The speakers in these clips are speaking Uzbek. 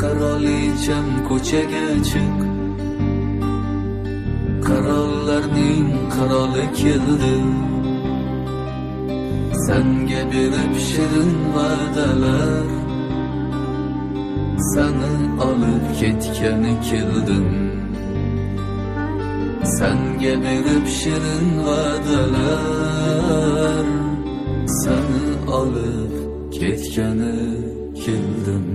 Qirolicham ko'chaga chiq, qirollarning qiroli keldi. Sanga berib shirin va'dalar, seni olib ketgani keldim. Sanga berib shirin va'dalar, seni olib ketgani keldim.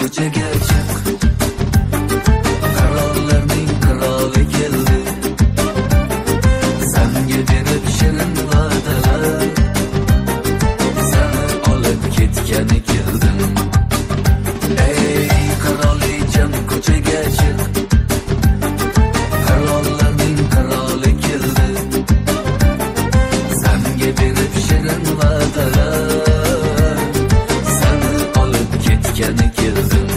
Ko'chaga chiq, qirollarning qiroli keldi. Sanga berib shirin va'dalar, seni olib ketgani keldim. Ey qirolicham, ko'chaga chiq, qirollarning qiroli keldi. Sanga berib shirin va'dalar, seni olib ketgani keldim.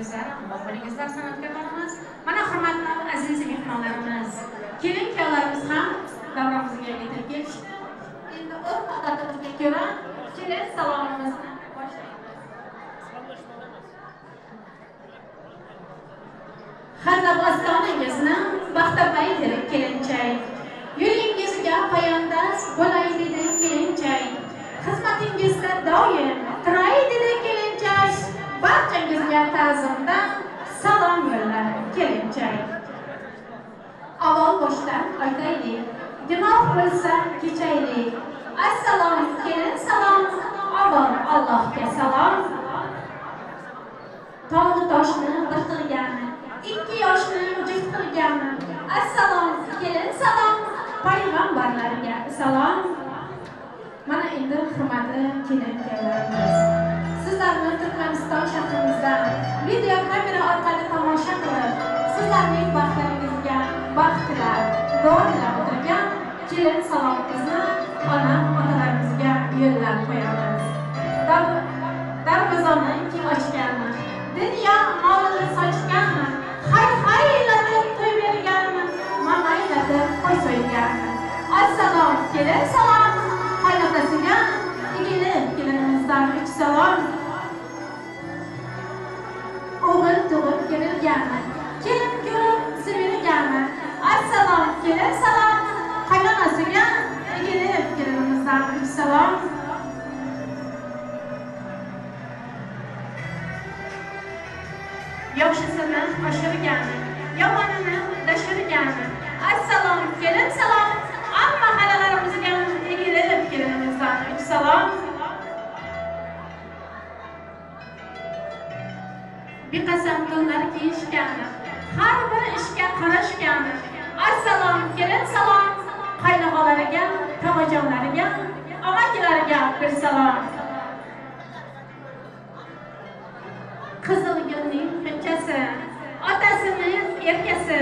Bo'lingizlar, omon bo'lingizlar san'atkorlarimiz. Mana hurmatli aziz mehmonlarimiz, kelin kuyovlarimiz ham davramizga yetib kelishdi. Endi urf-odatimizga ko'ra kelin salomimizni boshlaymiz. Xatlab ostoningizni baxtabay dedi kelinchak. Yo'lingizga poyandoz bo'lay dedi kelinchak. Xizmatingizda doim turay dedi kelinchak. Barchangizga ta'zimdan salom yo'llar kelinchak. Avval boshdan aytaylik, gunoh bo'lsa kechaylik. Assalom kelin salom, avval Allohga salom. Tog'ni toshni bir qilgani, ikki yoshni juft qilgani. Assalom kelin salom, payg'ambarlarga salom. Mana endi hurmatli kelin kuyovlarimiz, sizlarni Turkmaniston shahrimizdan video kamera orqali tomosha qilib, sizlarning baxtlaringizga baxt tilab, duo tilab o'tirgan kelin salomimizni ona otalarimizga yo'llab qo'yamiz. Darvozani kim ochganmi? Dunyo molini sochganmi? Hay haylatib to'y berganmi? Mamaylatib qo'y so'yganmi? Assalom kelin salom, qaynotasiga egilib kelinimizdan 3 salom. O'g'il tug'ib kerilganmi? Kelin ko'rib sevilganmi? Assalom kelin salom, qaynonasiga egilib kelinimizdan 3 salom. Yoshlisini oshirgani, yomonini dashirgani. Assalom kelin salom, amma xalalarimizga egilib kelinimizdan 3 salom. Beqasam to'nlar kiyishgani, har bir ishga qarashgani. Assalom kelin salom, qaynog'alariga, tog'ajonlariga, amakilariga bir salom. Qizil gulning xunchasi, otasining erkasi.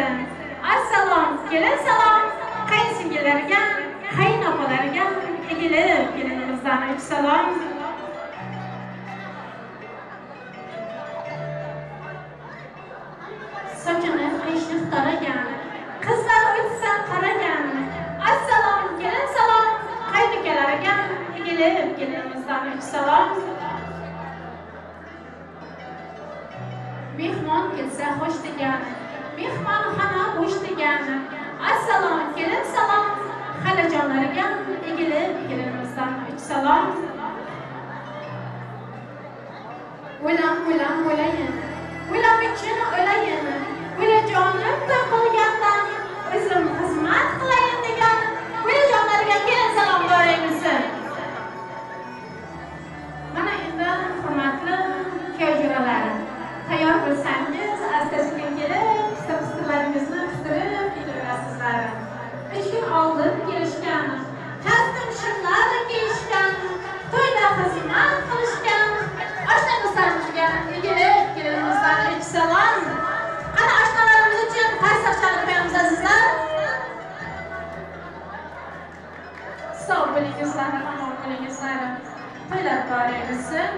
Assalom kelin salom, qayinsingillarga, qaynopalarga egilib kelinimizdan 3 salom. Sochini qiyshiq taragan, qizlar o'tsa qaragan. Assalom kelin salom, qaynukalariga egilib kelinimizdan 3 salom. Mehmon kelsa xo'sh degani, mehmonxona bo'sh degani. Assalom kelin salom, xalajonlariga egilib kelinimizdan 3 salom. O'lam o'lam o'layin, o'lam uchun o'layin, o'lajonim to'y qilgandan o'zim xizmat qilayin degan o'lajonlarga kelin salom boraymisin. Mana endi hurmatli kuyov-jo'ralar, tayyor bo'lsangiz asta-sekin kelib, pista-pistilaringizni pistirib ketaverasizlar. 3 kun oldin kelishgan, kostyum shimlar kiyishgan, to'yda xizmat qilishgan oshna do'stlarimizga egilib kelinimizdan 3 salom. Qani oshnalarimiz uchun qarsak chalib qo'yamiz azizlar. Sog' bo'lingizlar, omon bo'lingizlar. To'ylar muborak bo'lsin.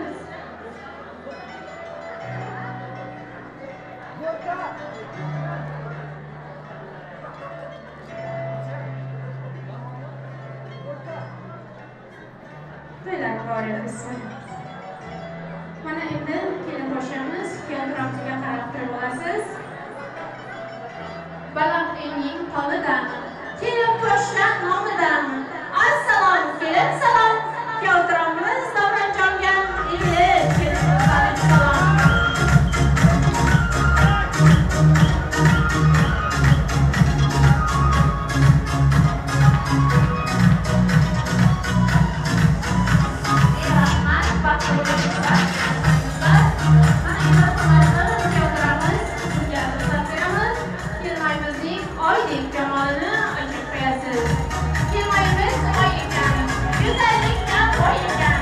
To'ylar muborak bo'lsin. Mana endi kelin poshamiz, kuyov turamizga qarab turib olasiz. Baland uyning tolidan, kelin posha nomidan. Assalom kelin salom, kuyov turamiz Davronjonga egilib kelinimizdan salom. Oydek jamolini ochib qo'yasiz. Kelinoyimiz oy ekan, go'zallikdan boy ekan.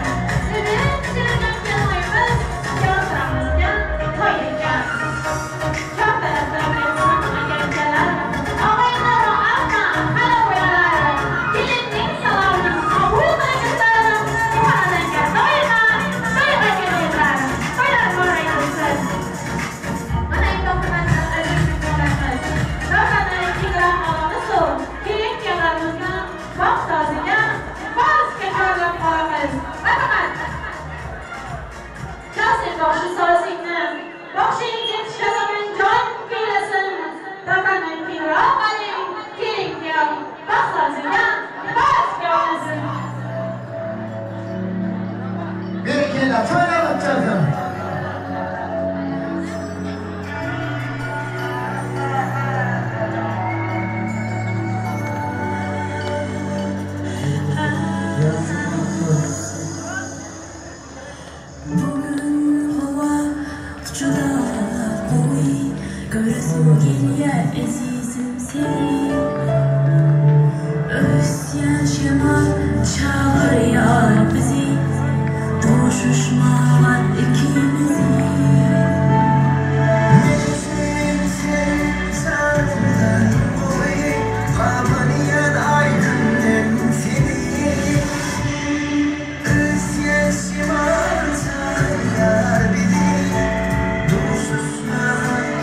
Gelýär ezizim seni Ösýän şemal çağırýar bizi Duşuşmaga ikimizi Sen gowy gabanýan aýdymdan seni Ösýän şemal çağırýar bizi Duşuşmaga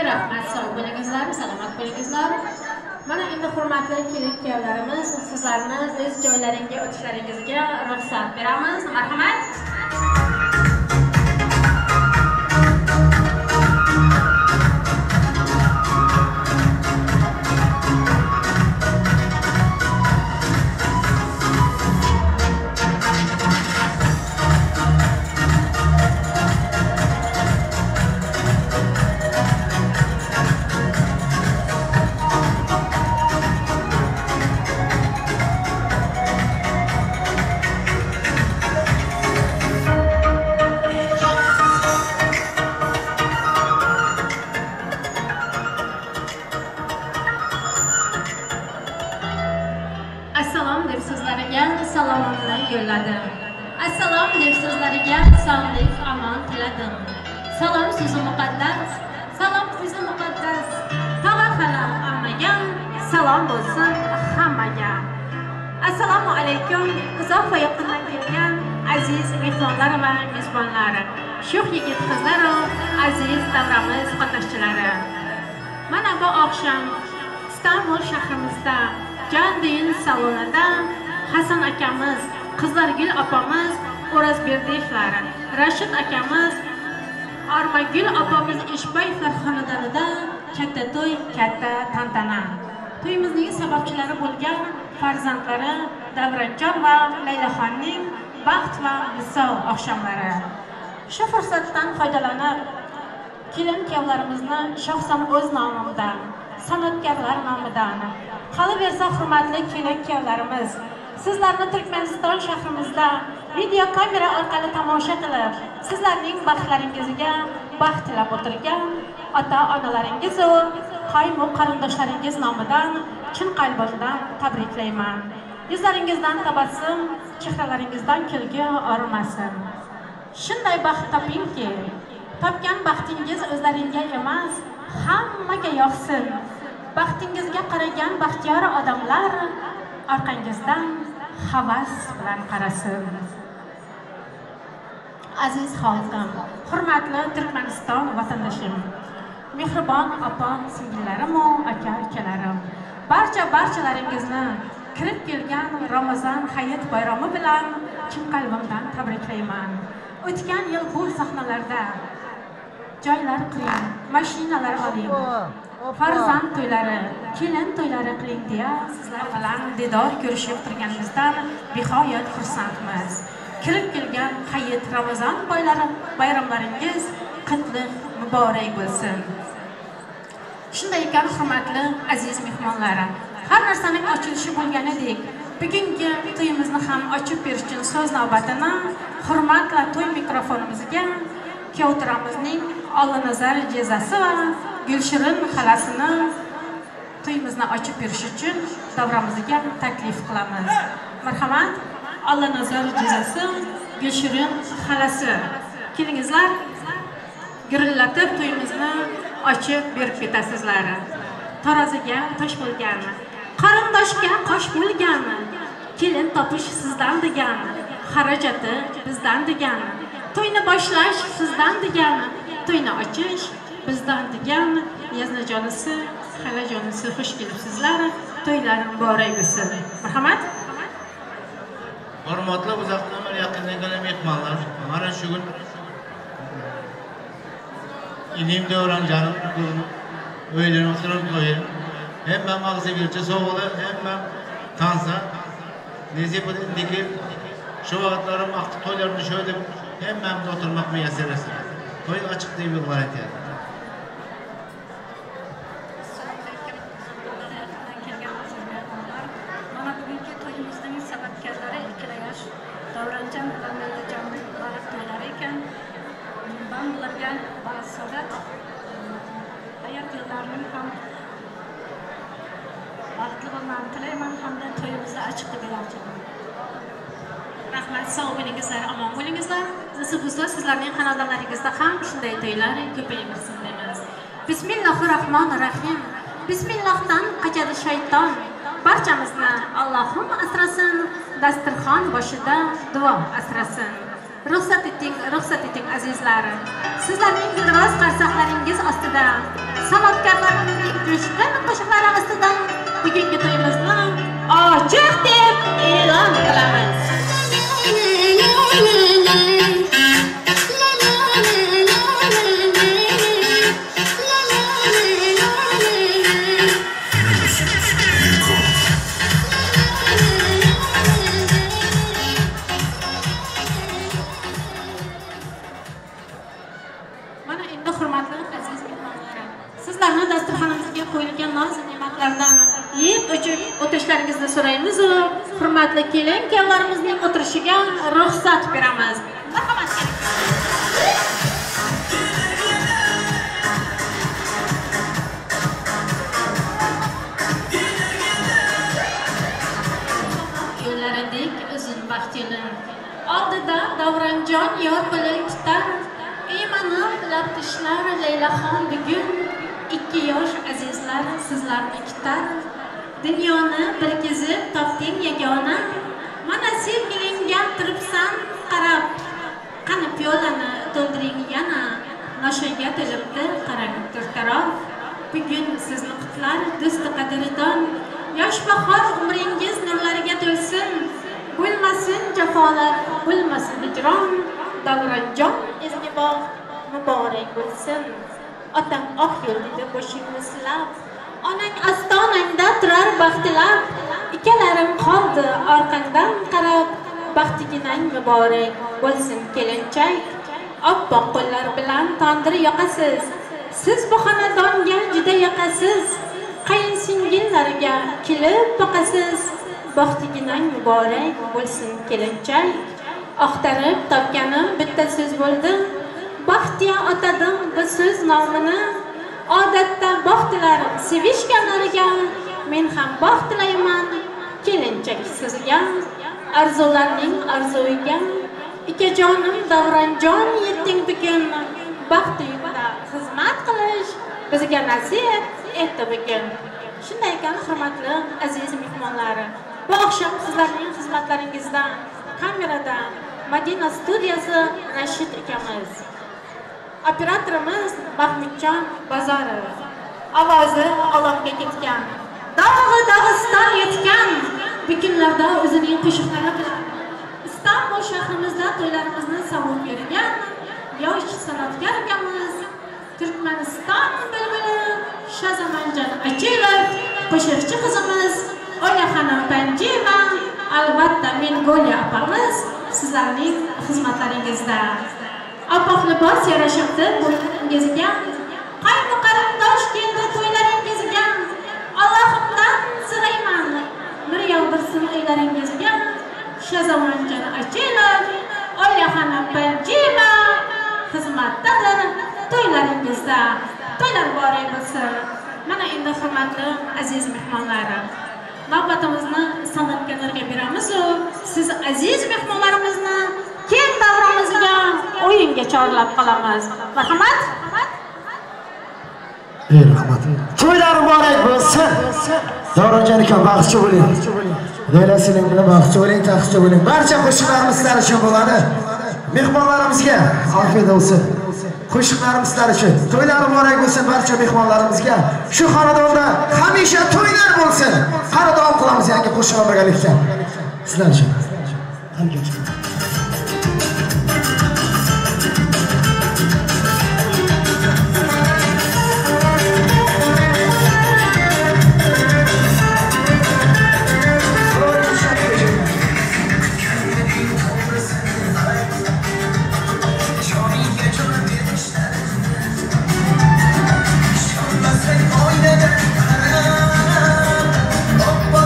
Rahmat, sog' bo'lingizlar, salomat bo'lingizlar. Mana endi hurmatli kelin-kuyovlarimiz, sizlarni o'z joylaringga o'tishlaringizga ruxsat beramiz. Marhamat. Assalom deb so'zlariga salomimni yo'lladim. Assalom deb so'zlariga sog'lik, omon tiladim. Salom so'zi muqaddas, salom o'zi muqaddas. Tala halal ammaga, salom bo'lsin hammaga. Assalomu alaykum, uzoq va yaqindan kelgan aziz mehmonlar va mezbonlar, sho'x yigit qizlar va aziz davramiz qatnashchilari. Mana bu oqshom Istanbul shahrimizda Can Düğün salonida Hasan akamiz, Qizlargul opamiz O'razberdiyevlar, Rashid akamiz, Armagul opamiz Eshbayevlar xonadonida Katta to'y, katta tantana. To'yimizning sababchilari bo'lgan farzandlari Davronjon va Laylaxonning baxt va visol oqshomlari. Shu fursatdan foydalanib, kelin kuyovlarimizni shaxsan o'z nomimdan, san'atkorlar nomidan, qolaversa hurmatli kelin kuyovlarimiz, sizlarni Turkmaniston shahrimizda video kamera orqali tomosha qilib, sizlarning baxtlaringizga baxt tilab o'tirgan ota-onalaringiz va qaymu qarindoshlaringiz nomidan chin qalbimdan tabriklayman. Yuzlaringizdan tabassum, chehralaringizdan kulgi orimasin. Shunday baxt topingki, topgan baxtingiz o'zlaringga emas, hammaga yoqsin. Baxtingizga qaragan baxtiyor odamlar orqangizdan havas bilan qarasin. Aziz xalqim, hurmatli Turkmaniston vatandoshim, mehribon opam, singillarim va aka ukalarim, barchalaringizni kirib kelgan Ramazon hayit bayrami bilan chin qalbimdan tabriklayman. O'tgan yil bu sahnalarda joylar qiling, mashinalar oling, farzand to'ylari, kelin to'ylari qiling deya sizlar bilan didor ko'rishib turganimizdan nihoyat xursandmiz. Kirib kelgan hayit Ramazon bayramlaringiz qutliq muborak bo'lsin. Shunday ekan, hurmatli aziz mehmonlarim, har narsaning ochilishi bo'lganidek, bugungi to'yimizni ham ochib berish uchun so'z navbatini hurmatli to'y mikrofonimizga kuyovturamizning Ollanazar jezasi va Gulshirin xalasini to'yimizni ochib berish uchun davramizga taklif qilamiz. Marhamat, Ollanazar jezasi, Gulshirin xalasi. Kelingizlar, gurillatib to'yimizni ochib berib ketasizlar. Taroziga tosh bo'lgan, qarindoshga qosh bo'lgan, kelin topish sizdan degan, xarajati bizdan degan, to'yni boshlash sizdan degan, to'yni ochish bizdan degan yaznajonisi, xalajonisi xush kelibsizlar. To'ylar muborak bo'lsin. Marhamat. Hurmatli uzakdan ve yakından gelen mehmonlar, mana shu gün inim Devran canım öyle oturup koyayım. Hem ben ağzı birçe soğulu, hem ben tansa. Nezip edindeki şu vakitlerim aktı toylarını şöyle hem ben de oturmak müyesser etsin. Toy açık diye bir var etdi. Mana bugünkü to'yimizning sababkorlari ikkala yosh Davronjon bilan Laylajonning muborak to'ylari ekan. Ben bularga baxt, hayot yillarining ham baxtli bo'lmani tilayman hamda to'yimizni ochiq deb e'lon qilaman. Rahmat, sog' bo'lingizlar, omon bo'lingizlar. Nasib bo'lsa sizlarning xonadonlaringizda ham shunday to'ylar ko'paymasin deymiz. Bismillahirrohmanirrohim. Bismillahdan qochadi shayton. Barchamizni Allohim asrasin, dasturxon boshida duo asrasin. Ruxsat eting, ruxsat eting azizlar. Sizlarning dilroz qarsoqlaringiz ostida, san'atkorlarimizning jo'shqin qo'shiqlari ostida bugungi to'yimizni ochiq deb e'lon qilamiz. Mana endi hurmatli aziz mehmonlarim, sizlarni dasturxonimizga qo'yilgan noz-ne'matlardan yeb ichib o'tirishlaringizni so'raymiz va hurmatli kelin kuyovlarimizning o'tirishiga ruxsat beramiz. Marhamat. Yo'llaridek uzun baxt yo'li. Oldida Davronjon yor qo'lin tutar, iymanib lab tishlar Laylaxon bugun ikki yosh azizlar sizlarni kutar. Dunyoni bir kezib topding yagona, mana sevgilingga turibsan qarab. Qani piyolani to'ldiring yana, noshaga to'libdi qarang to'rt taraf. Bugun sizni qutlar do'sti qadrdon, yosh bahor umringiz nurlariga to'lsin. Bo'lmasin jafolar, bo'lmasin hijron, Davronjon ezgi bog' muborak bo'lsin. Otang oq yo'l dedi boshingni silab. Onang ostonangda turar baxtilab. Ikalarim qoldi orqangdan qarab. Baxtiginang muborak bo'lsin kelinchak. Oppoq qo'llar bilan tandir yoqasiz. Siz bu xonadonga juda yoqasiz. Qayinsingillarga kelib boqasiz. Baxtiginang muborak bo'lsin kelinchak. Axtarib topganim bitta so'z bo'ldi. Baxtiya otadim bu so'z nomini. Odatda baxtlar sevishganlariga men ham baxt tilayman kelinchak sizga. Arzularning arzuiga ikajonim Davronjon yetding bugun. Baxt uyida xizmat qilish bizga nasib etdi bugun. Shunday ekan, hurmatli aziz mehmonlar, bu oqshom sizlarning xizmatlaringizda kamerada Madina studiyasi Rashid akamiz, operatorimiz Mahmudjon Bozorov, ovozi olamga ketgan, dog'i Dog'iston yetgan, bu kunlarda o'zining qo'shiqlari bilan Istanbul shahrimizda to'ylarimizni sovib bergan yosh san'atkor akamiz, Turkmaniston bulbuli Shazamanjon Achilov, qo'shiqchi qizimiz Oylaxonim Panjiyeva, albatta Mengoliya opamiz sizlarning xizmatlaringizda. Oppoq libos yarashibdi to'ylaringizga. Qayni qarindosh keldi to'ylaringizga. Allohimdan so'rayman, nur yog'dirsin uylaringizga. Shazamanjon Achilov, Oylaxonim Panjiyeva xizmatdadir to'ylaringizda. To'ylar muborak bo'lsin. Mana endi hurmatli aziz mehmonlarim, navbatimizni san'atkorlarga beramiz-u, siz aziz mehmonlarimizni keng davramizga o'yinga chorlab qolamiz. Marhamat. Ey rahmat. To'ylar muborak bo'lsin. Davronjon aka baxtli bo'ling. Leylasining bilan baxtli bo'ling, taxtli bo'ling. Barcha qo'shiqlarimiz sizlar uchun bo'ladi. Mehmonlarimizga afiyat bo'lsin. Qo'shiqlarimiz sizlar uchun. To'ylar muborak bo'lsin barcha mehmonlarimizga. Shu xonadonda hamisha to'ylar bo'lsin. Qani davom qilamiz yangi qo'shiq birgalikda. Sizlar uchun. Oppa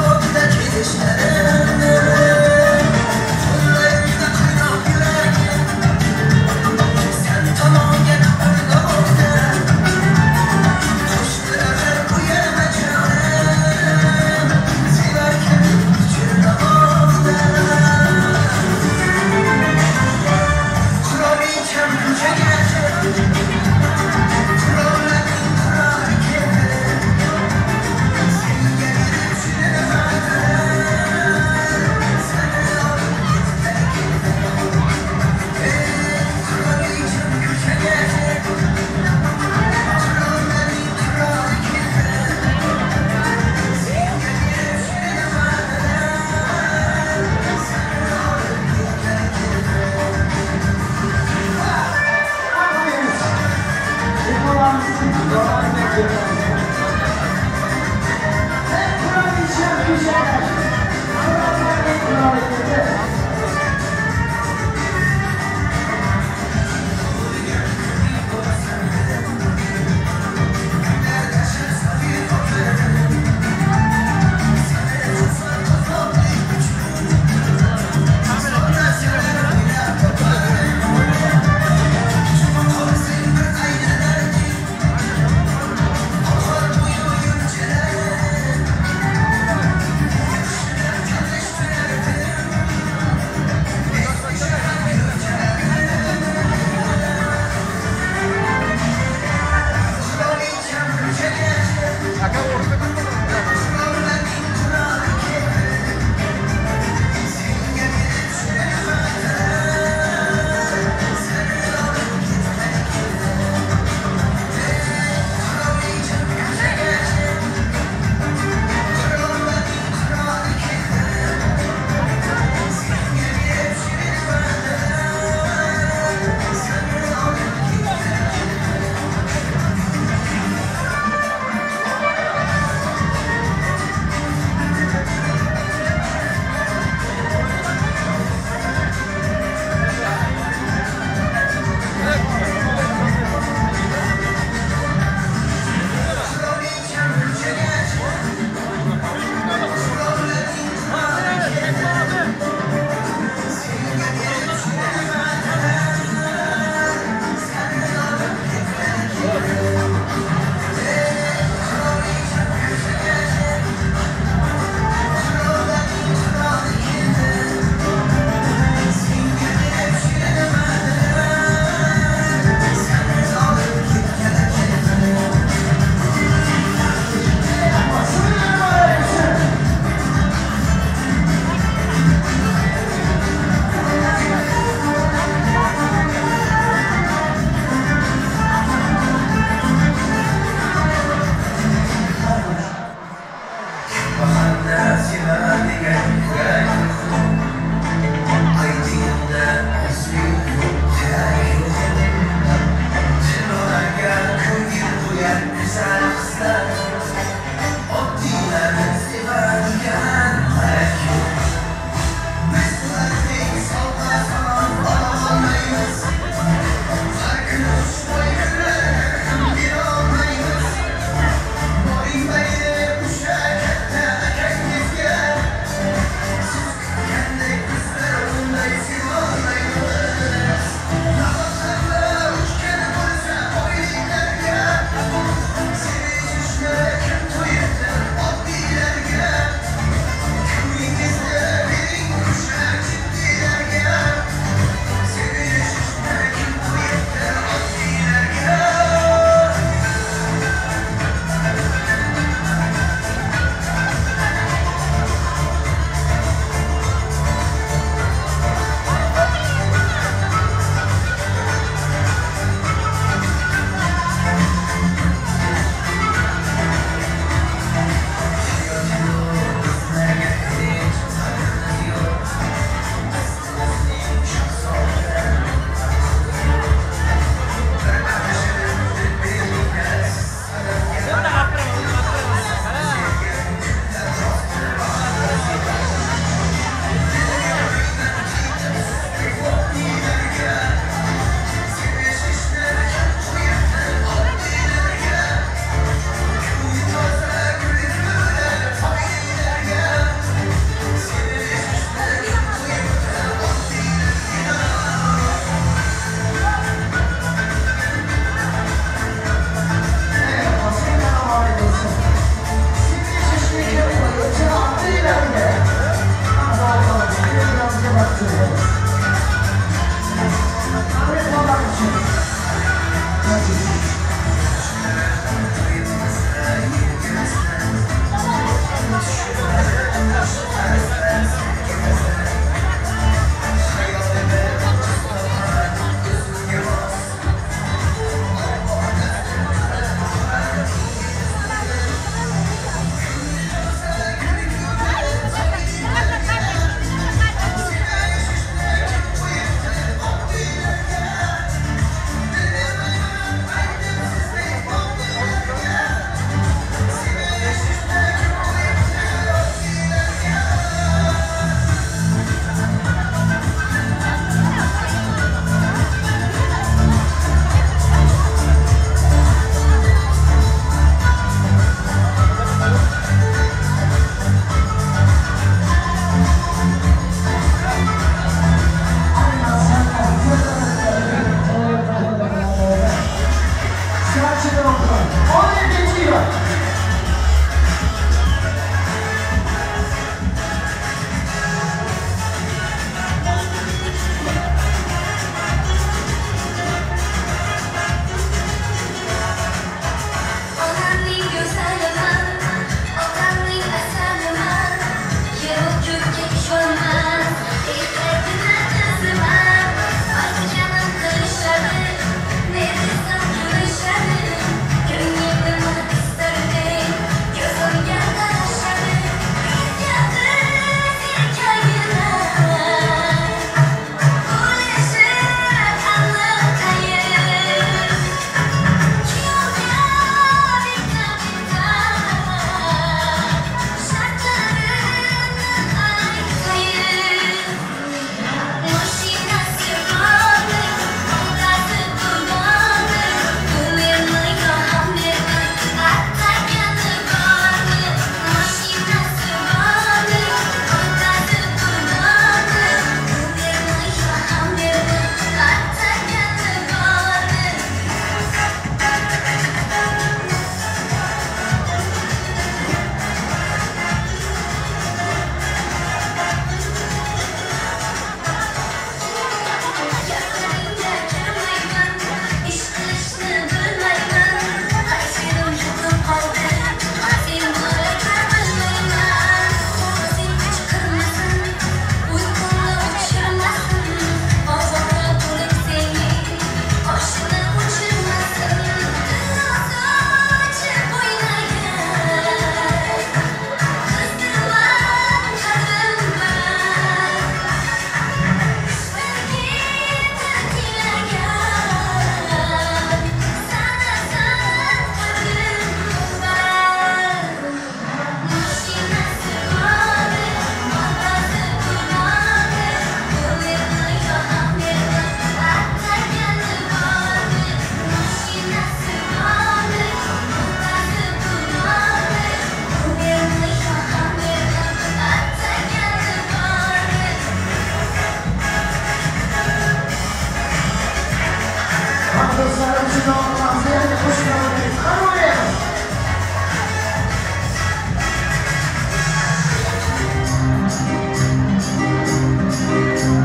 davom qilamiz. Yangi qo'shiqlar o'ynaymiz. Qani o'ynaymiz.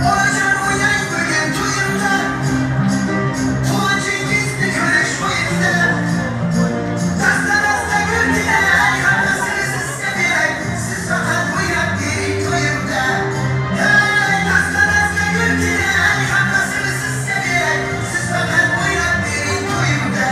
Onajon o'ynang bugun to'yimda, quvonchingizni ko'rish o'yimda. Dasta-dasta gul kerak, hammasini sizga beray, siz faqat o'ynab bering to'yimda. Hey, dasta-dasta gul kerak, hammasini sizga beray, siz faqat o'ynab bering to'yimda.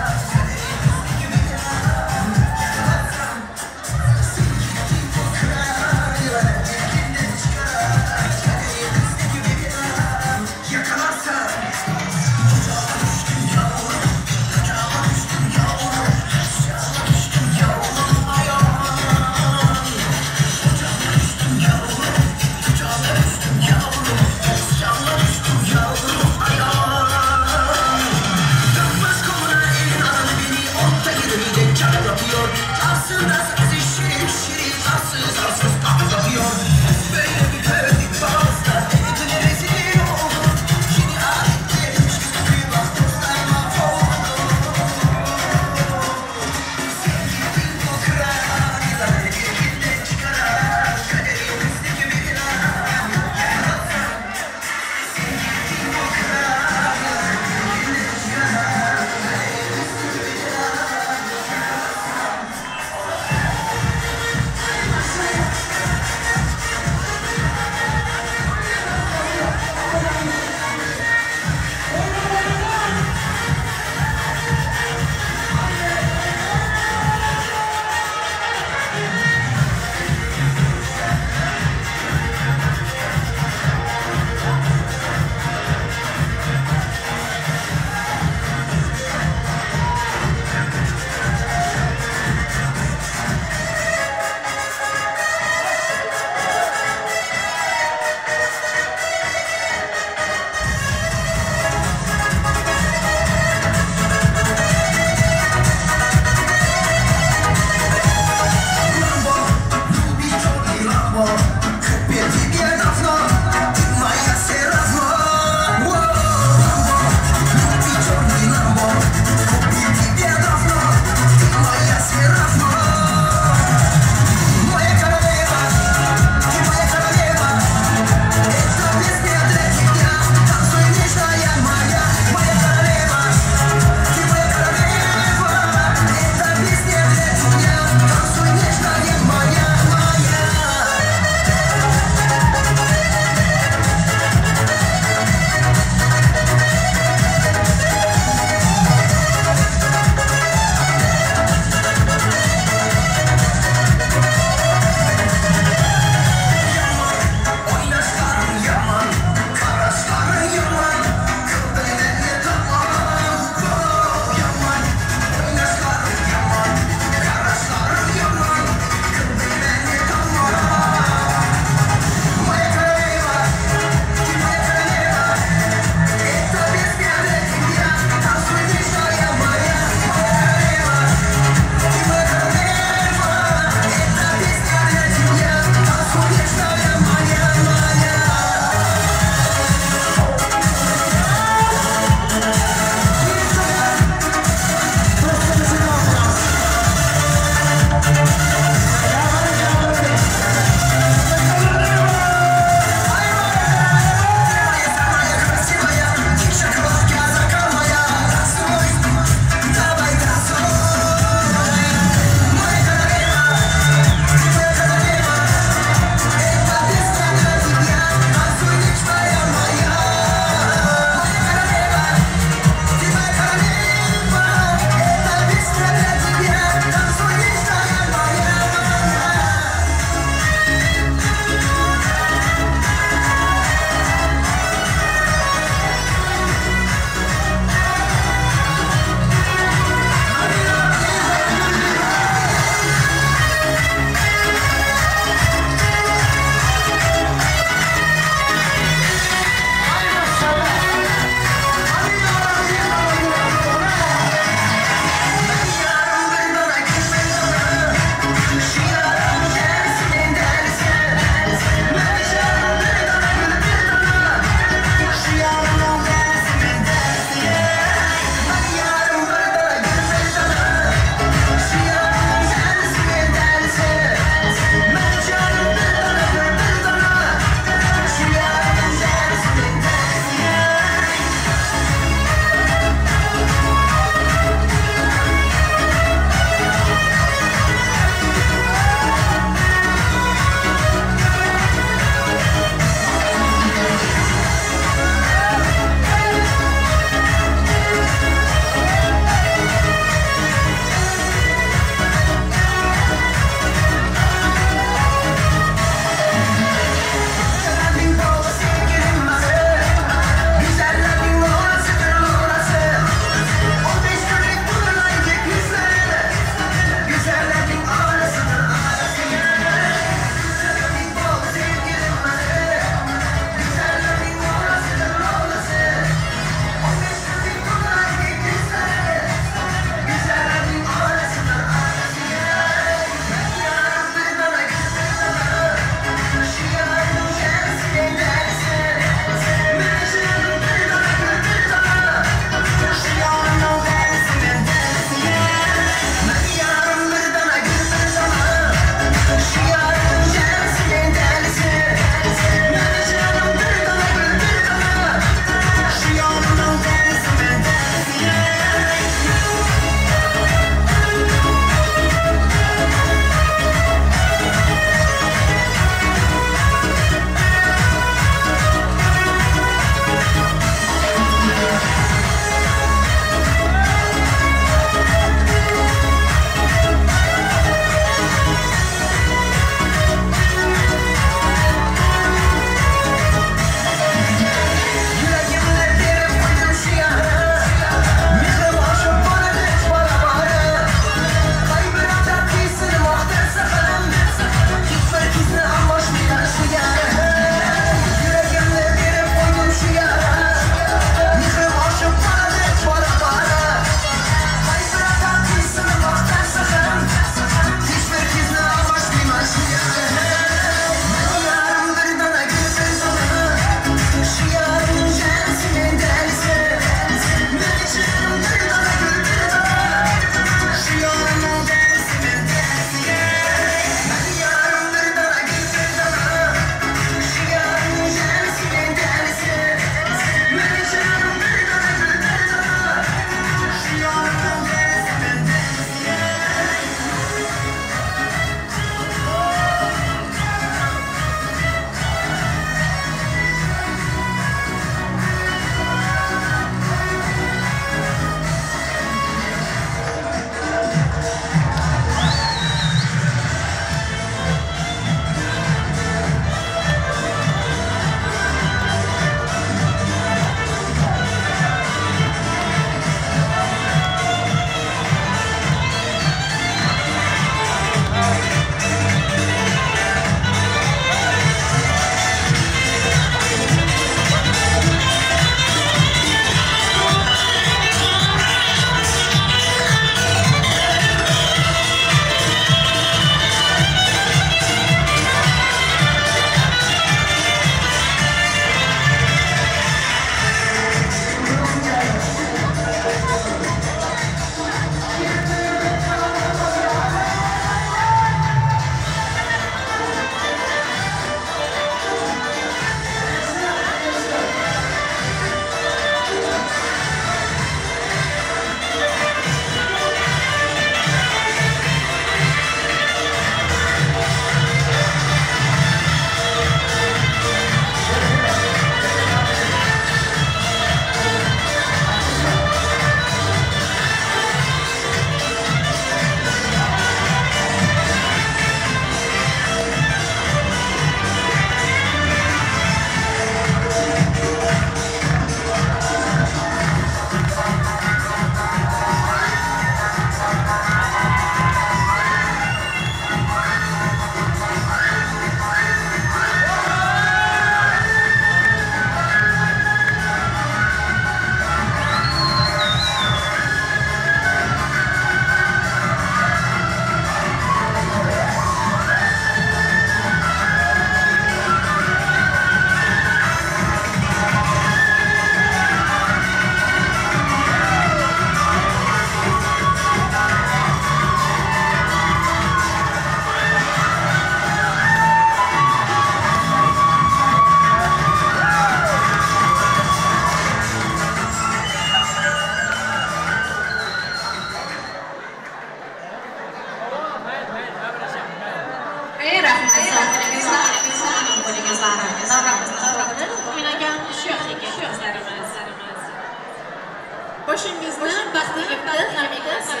Boshingizni baxtiga g'am egmasin.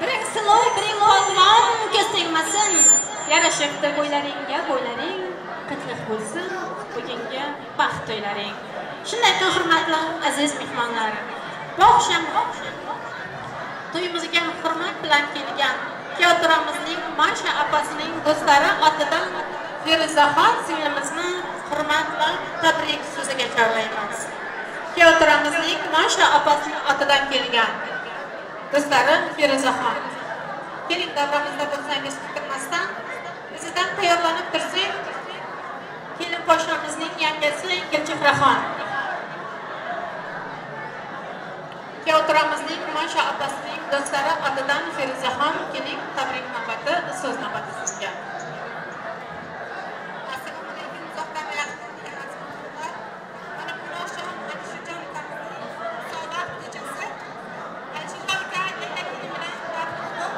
Biring silov, biring polvon ko'z tegmasin. Yarashibdi bo'ylaringga bo'ylaring, qitliq bo'lsin bugungi baxt to'ylaring. Shunday qilib, hurmatli aziz mehmonlar, bu oqshom to'yimizga hurmat bilan kelgan kuyovto'ramizning Masha opasining do'stlari otidan Feruzaxon singlimizni hurmat va tabrik so'ziga chorlaymiz. Kuyovto'ramizning Masha opasining otidan kelgan do'stlari Feruzaxon. Keling, davramizda bo'lsangiz kuttirmasdan bizdan tayyorlanib tursin kelin poshshamizning yangasi Gulchehraxon. Kuyovto'ramizning Masha opasining do'stlari otidan Feruzaxon, keling, tabrik navbati, so'z navbati sizga. Assalomu alaykum, uzoqdan yaqin azizlar. Mana bu oqshom Alisherjon ukamizning sog'liq kechasi. Alisherjon uka erkaklik bilan baxtli.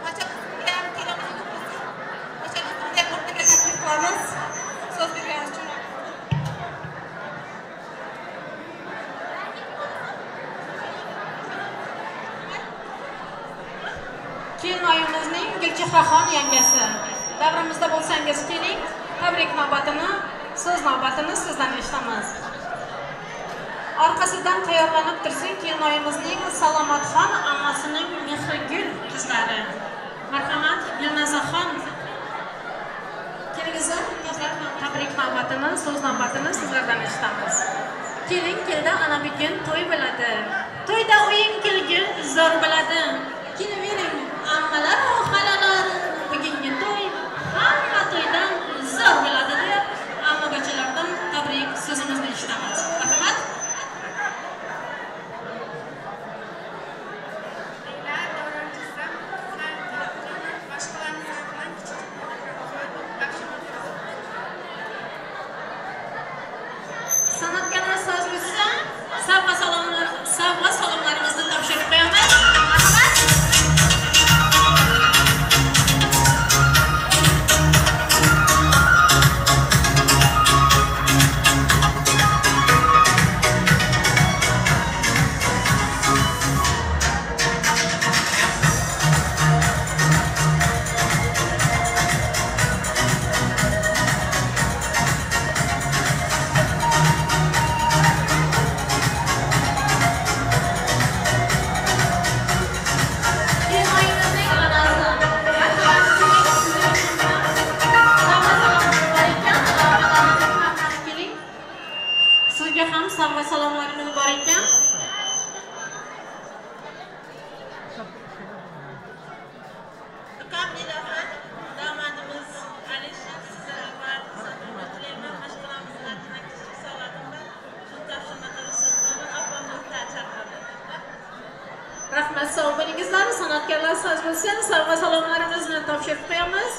Masha qizimga ham kelinoyingiz bo'lsin. Masha qizimga ham o'rtaga taklif qilamiz. So'z berganingiz uchun rahmat. Kelinoyimizning Gulchehraxon yangasi. Davramizda bo'lsangiz keling, tabrik navbatini, so'z navbatini sizdan eshitamiz. Orqasidan tayyorlanib tursin kelinoyimizning Salomatxon ammasining Mehrigul qizlari. Marhamat, Gulnazaxon. Kelingizlar, tabrik navbatini, so'z navbatini sizlardan eshitamiz. Kelin keldi, ana bugun to'y bo'ladi. To'yda o'yin kulgi zo'r bo'ladi. Kelavering ammalar va xolalar, bugungi to'y hamma to'ydan zo'r bo'ladi deb amma bachalardan tabrik so'zimizni eshitamiz. Marhamat. San'atkorlar so'z bo'lsa, sovg'a salomlarimizni topshirib qo'yamiz. Marhamat. Sizga ham sovg'a salomlarimiz bor ekan. Ukam Niloxon, domadimiz Alisher, sizga avval sog'lik tilayman. Mashg'ulamizni atidan kichik sovg'atim bor. Shuni topshirma ruxsat qilaman. Opam o'zlari chaqirdi. Rahmat, sog' bo'lingizlar. San'atkorlar so'z bo'lsin, sovg'a salomlarimizni topshirib qo'yamiz.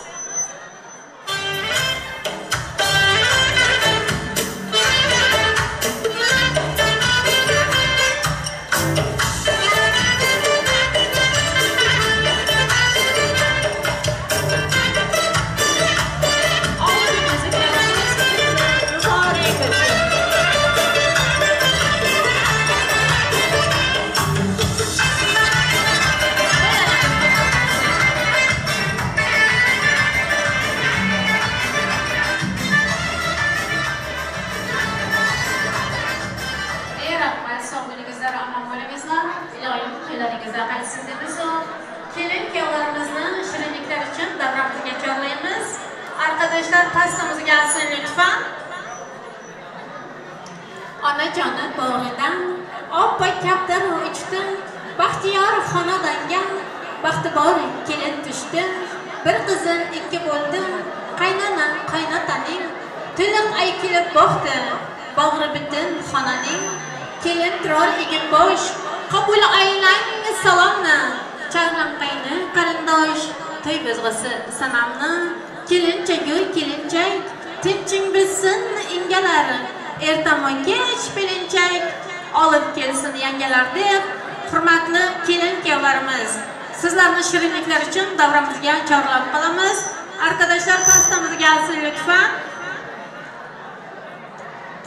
Kelin kuyovlarimizni shirinliklar uchun davramizga chorlaymiz. Arkadaşlar pastamız gelsin lütfen. Onajoni bog'idan oppa kaptar uchdi, baxtiyor xonadonga baxti bor kelin tushdi. Bir qizim ikki bo'ldi, qaynonam qaynotaning to'liq ay kelib boqdi, bag'ri butun xonaning. Kelin turar egib bosh, qabul aylang salomni, chaqram qayni qarindosh, to'y buzg'isi sanamni. Kelinchagu kelinchak, tinching bilsin ingalar, ertami kech belinchak olib kelsin yangalar deb hurmatli kelin kuyovlarimiz, sizlarni shirinliklar uchun davramizga chorlab qolamiz. Arkadaşlar pastamız gelsin lütfen.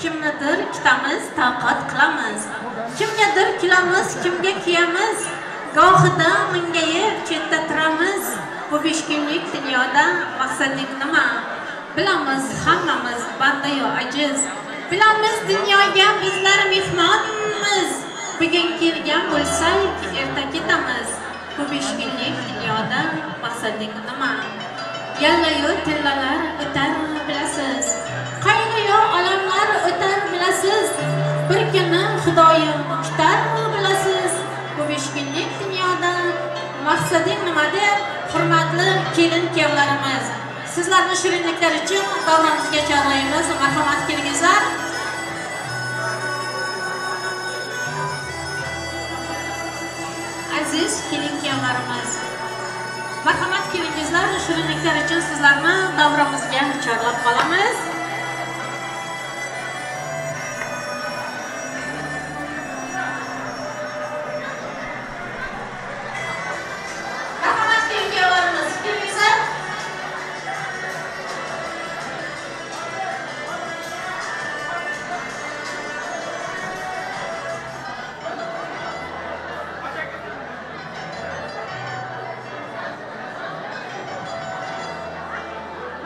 Kimnidir kutamiz, toqat qilamiz. Kimgadir Kulamiz, kimga kuyamiz? Gohida mungayib chetda turamiz. Bu 5 kunlik dunyoda maqsading nima? Bilamiz hammamiz bandayu ajiz. Bilamiz dunyoga bizlar mehmonmiz. Bugun kelgan bo'lsak, erta ketamiz. Bu 5 kunlik dunyoda maqsading nima? Yallayu tillalar o'tar bilasiz. Qayg'uyu olamlar o'tar bilasiz. Bir kuni Xudoyim kutar bilasiz. Bu 5 kunlik dunyoda maqsading nima deb hurmatli kelin kuyovlarimiz, sizlarni shirinliklar uchun davramizga chorlaymiz. Marhamat kelingizlar. Aziz kelin kuyovlarimiz, marhamat kelingizlar, shirinliklar uchun sizlarni davramizga chorlab qolamiz. Marhamat kelin kuyovlarimiz, kelingizlar.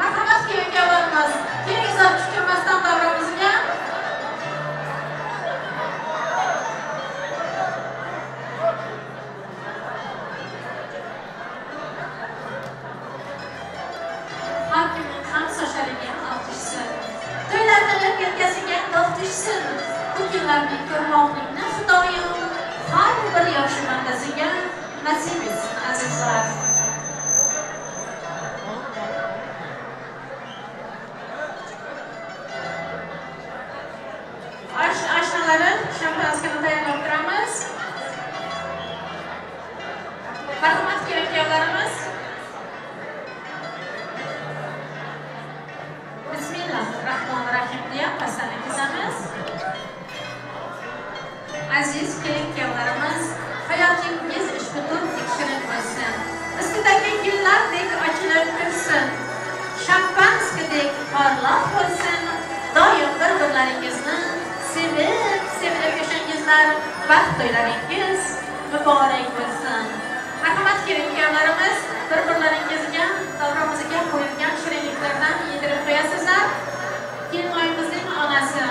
Marhamat kelin kuyovlarimiz, kelingizlar tushunmasdan davramizga. Har kimning ham sochlariga oq tushsin, to'ylarda yelkasiga dog' tushsin. Bu kunlarni ko'rmoqlikni Xudoyim har bir yosh bandasiga nasib etsin azizlar. Oshnalari shampanskani tayyorlab turamiz. Marhamat kelin kuyovlarimiz. Bismillahirrohmanirrohim deya pastani kesamiz. Aziz kelin kuyovlarimiz, hayotingiz ishqi shirin bo'lsin. Ustidagi gullardek ochilib tursin. Shampanskidek porloq bo'lsin. Doim bir-birlaringizni sevib, sevilib yashangizlar. Baxt to'ylaringiz muborak bo'lsin. Marhamat kelin kuyovlarimiz, bir-birlaringizga davramizga qo'yilgan shirinliklardan yedirib qo'yasizlar. Kelinoyimizning onasi,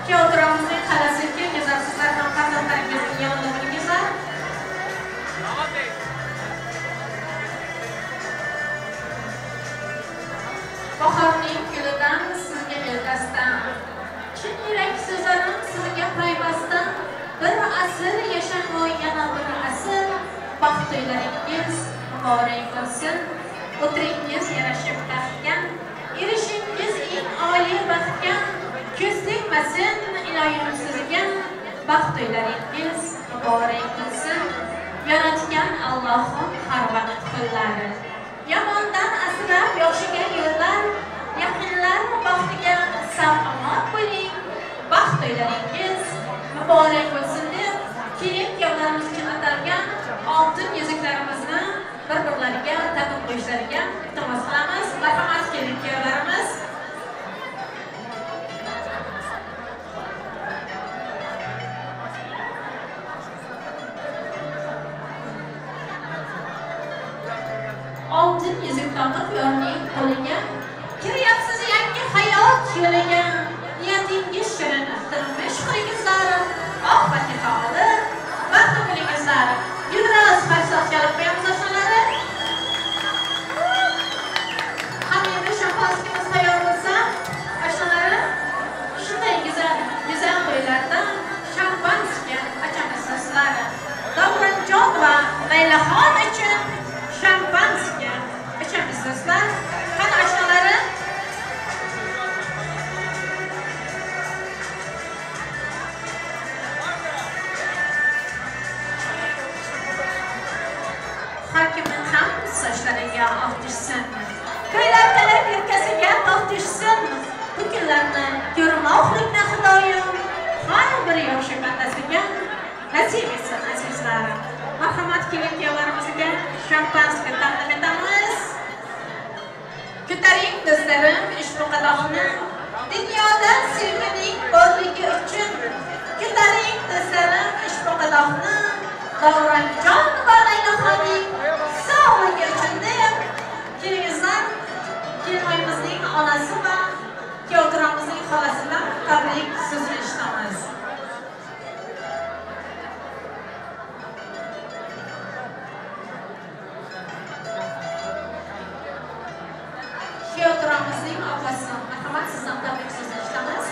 kuyovturamizning xalasi, kelingizlar, sizlar ham farzandlaringizning yonida bo'lingizlar. Bahorning gulidan sizga eldasdan, chin yurak so'zlarim sizga payvastdan. Bir asr yashang, yana bir asr, baxt to'ylaringiz muborak bo'lsin. O'tiringiz yarashib taxtga, erishingiz eng oliy baxtga. Ko'z tegmasin iloyim sizga, baxt to'ylaringiz muborak bo'lsin. Yaratgan Allohim har vaqt qo'llari, yomondan asrab yo'qshiga yo'llar. Yaqinlar baxtiga sog'-omon bo'ling, baxt to'ylaringiz muborak bo'lsin deb kelin kuyovlarimiz uchun atalgan oltin yuzuklarimizni bir-birlariga taqib qo'yishlariga iltimos qilamiz. Marhamat kelin kuyovlarimiz. Oltin yuzuk taqib yorning qo'liga, kiryapsiz yangi hayot yo'liga. Niyatingiz shirin, turmush quringizlar, oq fatiha olib baxtli bo'lingizlar. Gulroz farsoq chalib qo'yamiz oshnalari. Ham endi shampanskimiz tayyor bo'lsa, oshnalari, shunday go'zal go'zal to'ylarda shampanskiya ochamiz do'stlar. Davronjon va Laylaxon uchun shampanskiya ochamiz do'stlar. Qani oshnalari? Har kimning ham sochlariga oq tushsin, ko'ylak talab yelkasiga dog' tushsin. Bu kunlarni ko'rmoqlikni Xudoyim har bir yosh bandasiga nasib etsin azizlarim. Marhamat kelin kuyovlarimizga shampanskiya taqdim etamiz. Ko'taring do'stlarim ushbu qadoqni, dunyoda sevgining borligi uchun. Ko'taring do'stlarim ushbu qadoqni. Allohni Davronjon va Laylaxonning sog'ligi uchun deb kelingizlar, kelinoyimizning onasi va kuyovturamizning xolasidan tabrik so'zini eshitamiz. Kuyovturamizning opasi, marhamat, sizdan tabrik so'zini eshitamiz.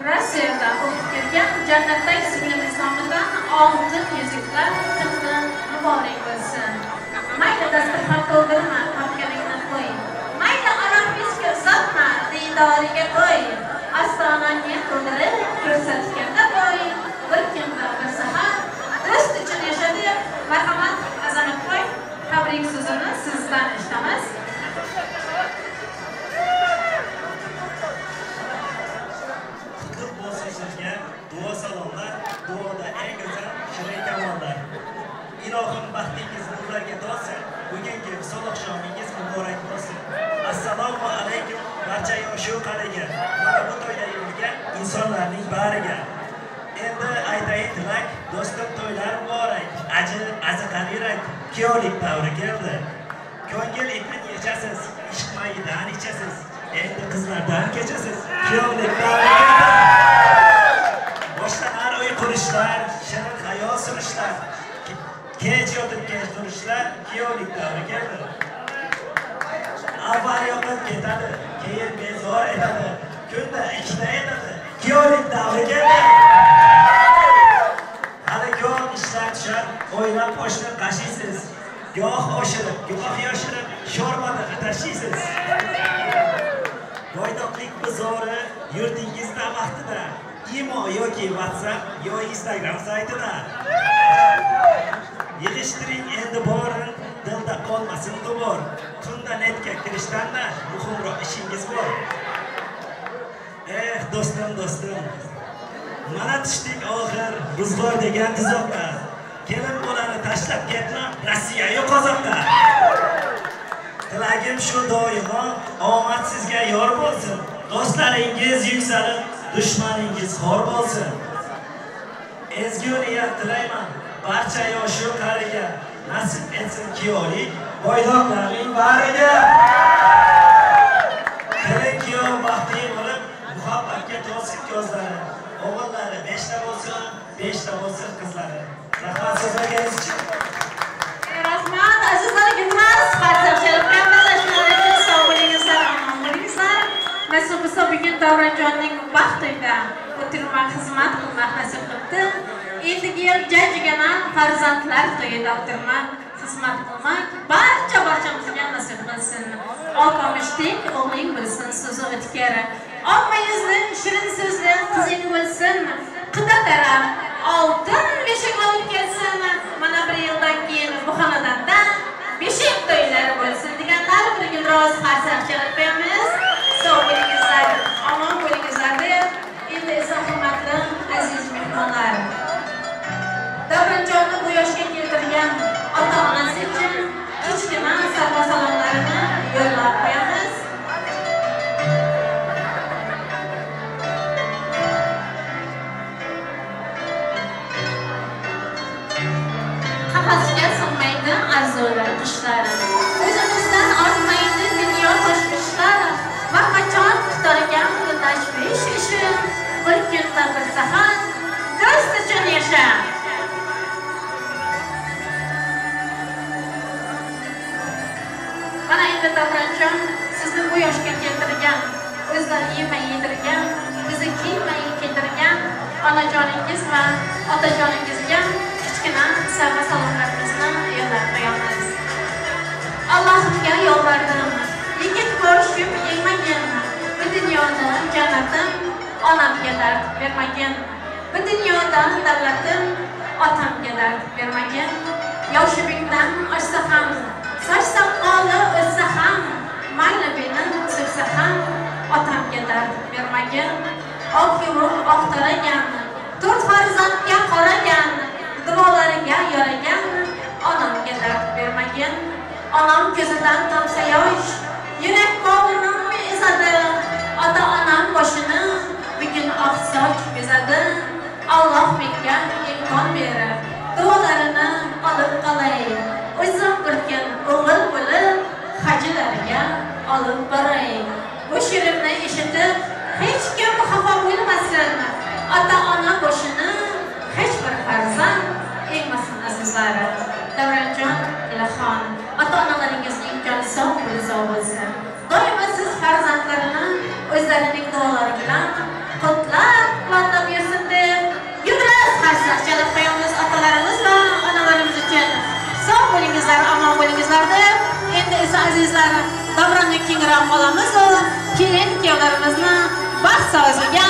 Rossiyada o'qib kelgan Jannatdagi singlimiz nomidan oltin yuzuklar tiqni muborak bo'lsin. Mayli dasturxon to'ldirma, topganingni qo'y. Mayli aroq viski uzatma, diydoriga qo'y. Ostonangni to'ldirib ko'rsatganda qo'y. Bir kunda bir sahar do'st uchun yasha deb marhamat Azamatboy, tabrik so'zini sizdan eshitamiz. Duo salomlar, duoda eng go'zal shirin kamollar. Ilohim baxtingiz nurlarga to'lsin, bugungi visol oqshomingiz muborak bo'lsin. Assalomu alaykum barcha yoshu qariga, mana bu to'yda yurgan insonlarning bariga. Endi aytayin tilak, do'stim to'ylar muborak, ajr aziqar yurak, kuyovlik davri keldi. Ko'ngil ipin yechasiz, ishq mayidan ichasiz, endi qizlardan kechasiz, kuyovlik davri keldi. Boshlanar uy qurishlar, shirin hayot surishlar, kech yotib kech turishlar, kuyovlik davri keldi. Avval yoqib ketadi, keyin bezor etadi, kunda ikkita etadi, kuyovlik davri keldi. Hali ko'p ishlar tushar, o'ylab qo'shni qashiysiz, goh oshirib, goh yoshirib, sho'rmani tashiysiz. Boydoqlik bezori yurtingizda vaqtida, Imo yoki WhatsApp yo Instagram saytida. Yig'ishtiring endi borin, dilda qolmasin g'ubor. Tunda netga kirishdan-da muhimroq ishingiz bor. Eh, do'stim, do'stim. Mana tushdik oxir ro'zg'or degan tuzoqqa. Kelin bolani tashlab ketma Rossiya-yu Qozoqqa. Tilagim shu doimo omad sizga yor bo'lsin. Do'stlaringiz yuksalib, dushmaningiz xor bo'lsin. Ezgu niyat tilayman barcha yoshu qariga, nasib etsin kuyovlik boydoqlarning bariga. Kelin kuyov baxtli bo'lib, muhabbatga to'lsin ko'zlari. O'g'illari 5 ta bo'lsin, 5 ta bo'lsin qizlari. Rahmat so'zlaringiz uchun. Rahmat azizlar, gulmas, farzand sharafkanmiz. Sog' bo'lingizlar, omon bo'lingizlar. Nasib bo'lsa bugun Davronjonning baxtiga o'tirmak, xizmat qilmak nasib qildi. Endigi yil jajjigina farzandlar to'yida o'tirmak, xizmat qilmak barcha barchamizga nasib qilsin. Olpomishdek o'g'ling bo'lsin, so'zi o'tkir. Olma yuzli, shirin so'zli qizing bo'lsin. Qida taraf oltin beshik olib kelsin. Mana bir yildan keyin bu xonadonda beshik to'ylari bo'lsin deganlar bir gulroz qarsak chalib qo'yamiz. Sog' bo'lingizlar, omon bo'lingizlar deb endi esa hurmatli aziz mehmonlar, Davronjonni bu yoshga keltirgan ota-onasi uchun kichkina sovg'a salomlarini yo'llab qo'yamiz. Sizlar yemay yedirgan, bizni kiymay kiydirgan onajoningiz va otajoningizga kichkina sovg'a salomlarimizni yo'llab qo'yamiz. Allohimga yolvardim, yigit boshim yemagin, bu dunyoda jannatim onamga dard bermagin, bu dunyoda davlatim otamga dard bermagin. Yoshi mingdan oshsa ham, soch soqoli o'ssa ham, mayli meni so'ksa ham otamga dard bermagin. Oq yumruq oqtaragan, to'rt farzandga qaragan, duolariga yaragan onamga dard bermagin. Onam ko'zidan tomsa yosh, yurak bag'rim ezadi, ota-onam boshini bugun oq soch bezadi. Alloh menga imkon berib, duolarini olib qolay. O'zim bir kun o'g'il bo'lib hajilariga olib boray. Bu she'rimni eshitib hech kim xafa bo'lmasin. Ota-ona boshini hech bir farzand egmasin azizlar. Davronjon, Ilaxon, ota-onalaringizning joni sog' bo'lsin. Doimo siz farzandlarini o'zlarining duolari bilan qutlab, quvvatlab yursin deb yugurib qarsak chalib qo'yamiz otalarimiz va onalarimiz uchun. Sog' bo'lingizlar, omon bo'lingizlar deb endi esa azizlar davronni kengroq olamiz va kelin kuyovlarimizni baxt soziga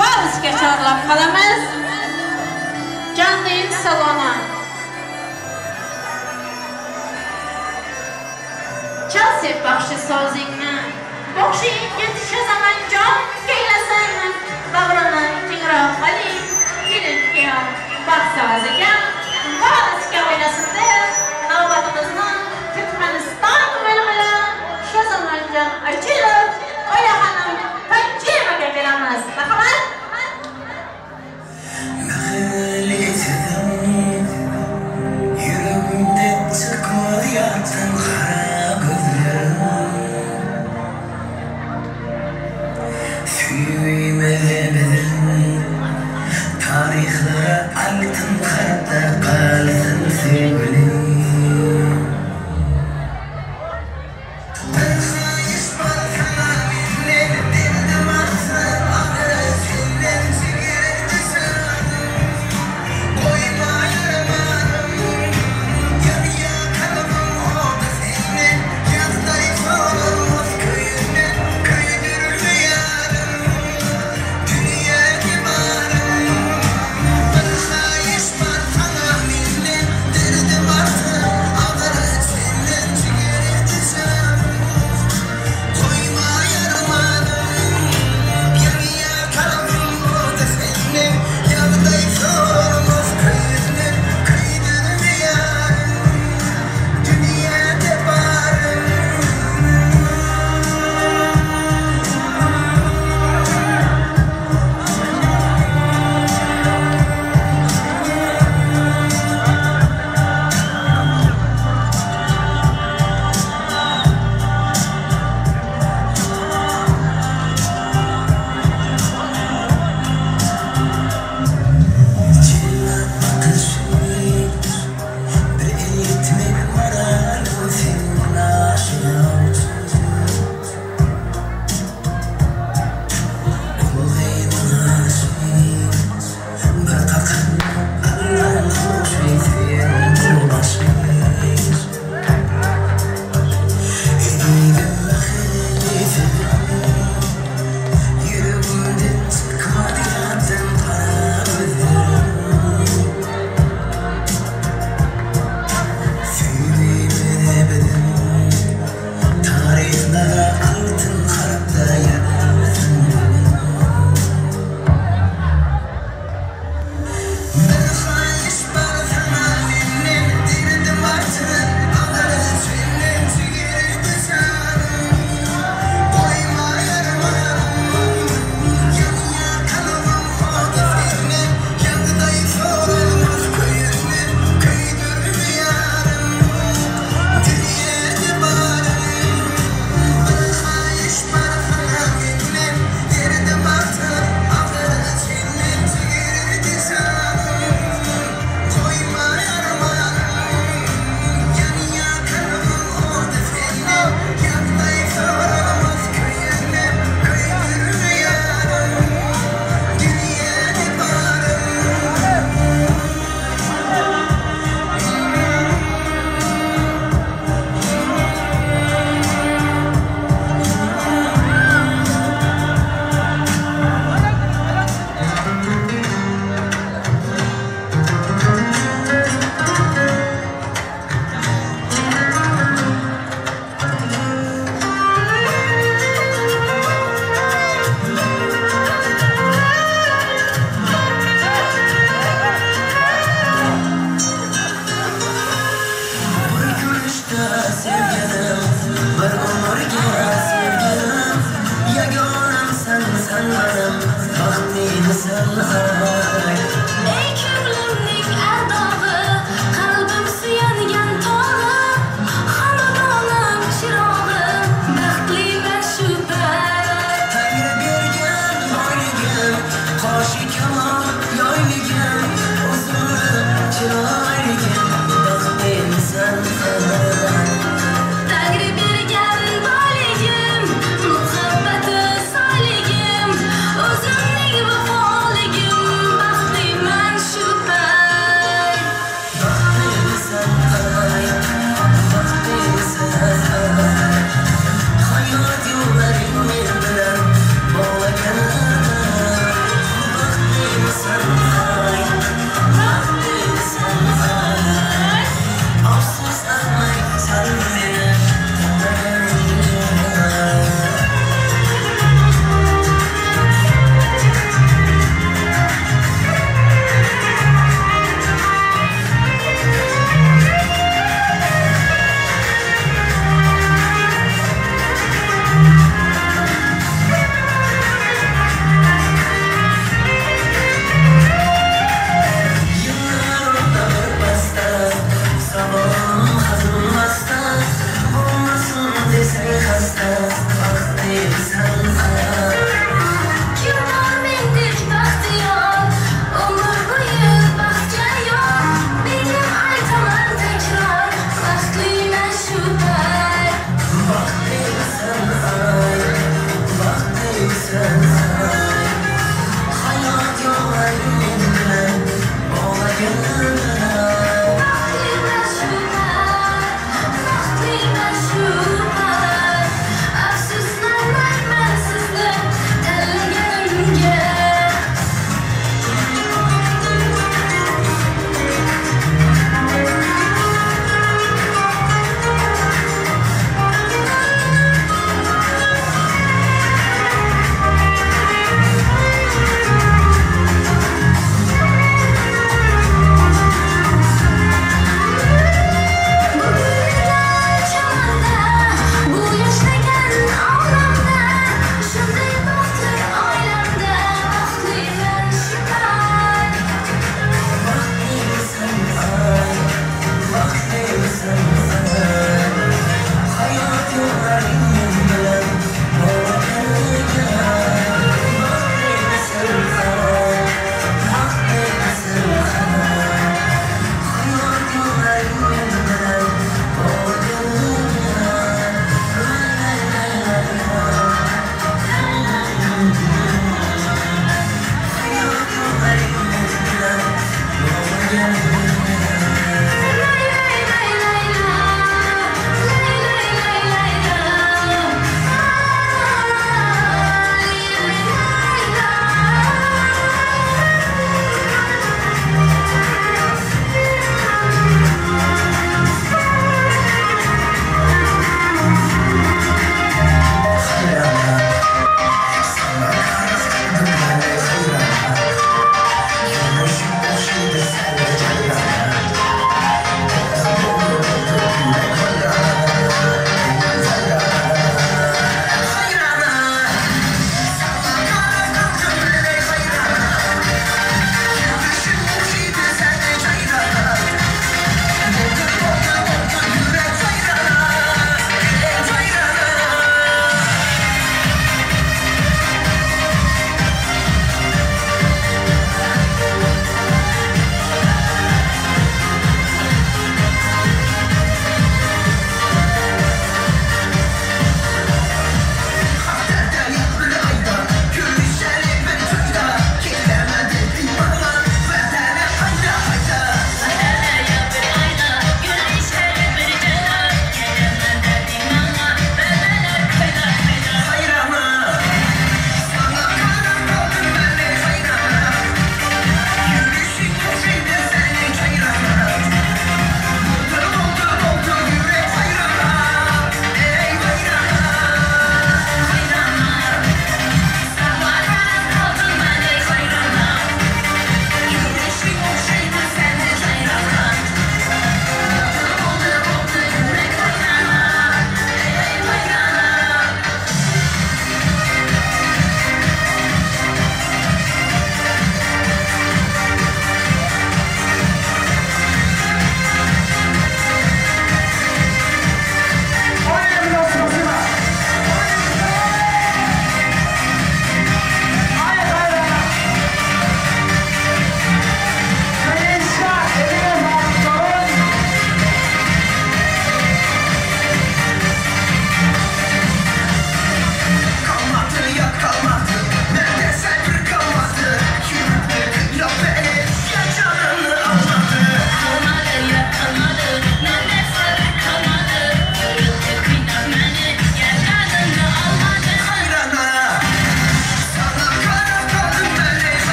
valsga chorlab qolamiz. Jonli saloni. Chelsea baxshi sozingni, boshingga tushazaman jon kuylasin. Davronni kengroq oling, kelin kuyov baxt soziga valsga o'ynasin deb navbatimizni Turkmaniston bo'limi Shozamanjon Ochilov, Oyaxonim Panjiyevaga beramiz. Marhamat. Yüreğimde çıkmadı yatan kara gözlerim. Süymede bedenim, tarihlere altın harfler kalsın sevgilim. Bu yaşlagan olamda, shunday baxtli oilamda.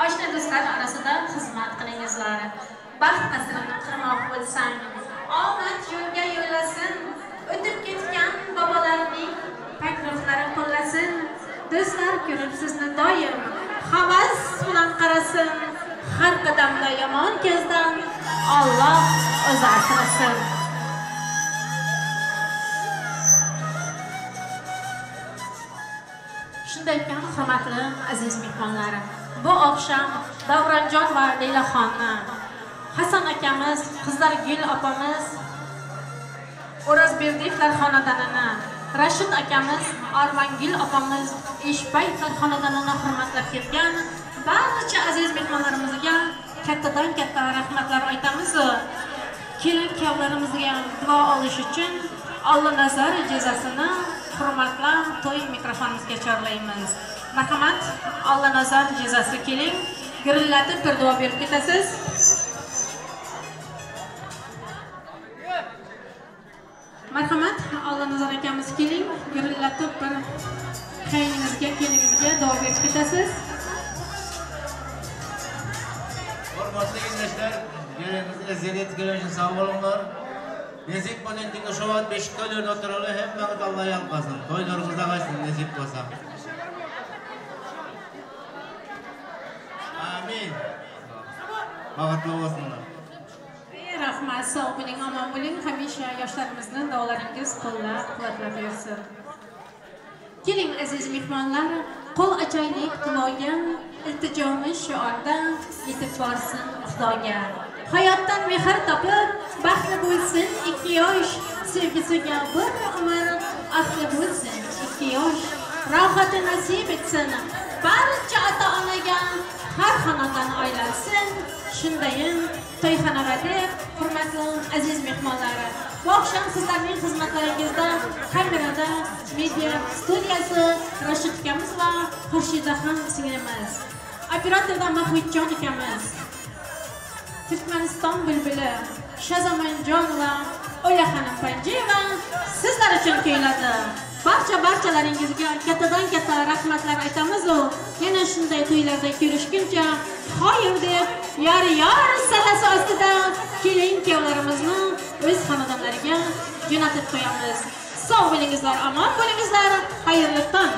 Oshna do'stlar orasida xizmat qilingizlar. Baxt qasrini qirmoq bo'lsang, omad yo'lga yo'llasin. O'tib ketgan bobolarning pak ruhlari qo'llasin. Do'stlar ko'rib sizni doim havas bilan qarasin. Har qadamda yomon ko'zdan Alloh o'zi asrasin. Shunday ekan, hurmatli aziz mehmonlar, bu oqshom Davronjon va Leylaxonni, Hasan akamiz, qizlar Gul opamiz, O'rozberdiyevlar xonadonini, Rashid akamiz, Armangul opamiz, Eshbayevlar xonadonini hurmatlab kelgan barcha aziz mehmonlarimizga kattadan katta rahmatlar aytamiz. Kelin kuyovlarimizga duo olish uchun Allanazar ijozasini hurmatlab to'y mikrofonimizga chorlaymiz. Marhamat, Allanazar ijozasi keling, girillatib bir duo berib ketasiz. Marhamat, Allanazar akamiz keling, girillatib bir qayningizga, keliningizga duo berib ketasiz. Hurmatli kengaşlar, yerimiz eziyet gelişin sağ olunlar. Nesip bolsa şu an beşik toylarında oturalım, hepimiz Allah'a yalkasın. Toylarımızda kaçsın nesip bolsa. Amin. Baxtli olsunlar. Rahmat, sog' bo'ling, omon bo'ling. Hamisha yoshlarimizni duolaringiz qo'llab-quvvatlab yursin. Keling aziz mehmonlar, qo'l ochaylik duoga, iltijomiz shiorda yetib borsin Xudoga. Hayotdan mehr topib, baxtli bo'lsin ikki yosh, sevgisiga bir umr ahli bo'lsin ikki yosh. Rohati nasib etsin barcha ota-onaga, har xonadon aylansin. Shundayim to'yxonada deb, hurmatli aziz mehmonlar, bu oqshom sizlarning xizmatlaringizda kamerada media studiyasi Rashid akamiz va Xurshidaxon singlimiz, operatorda Mahmudjon akamiz, Turkmaniston bulbuli Shazamonjon va O'laxonim Panjiyeva sizlar uchun kuyladi. Barcha-barchalaringizga kattadan katta rahmatlar aytamiz. Yana shunday to'ylarda ko'rishguncha xayr deb yor-yor sallasi ostida kelin kuyovlarimizni o'z xonadonlariga jo'natib qo'yamiz. Sog' bo'lingizlar, omon bo'lingizlar, xayrli tong.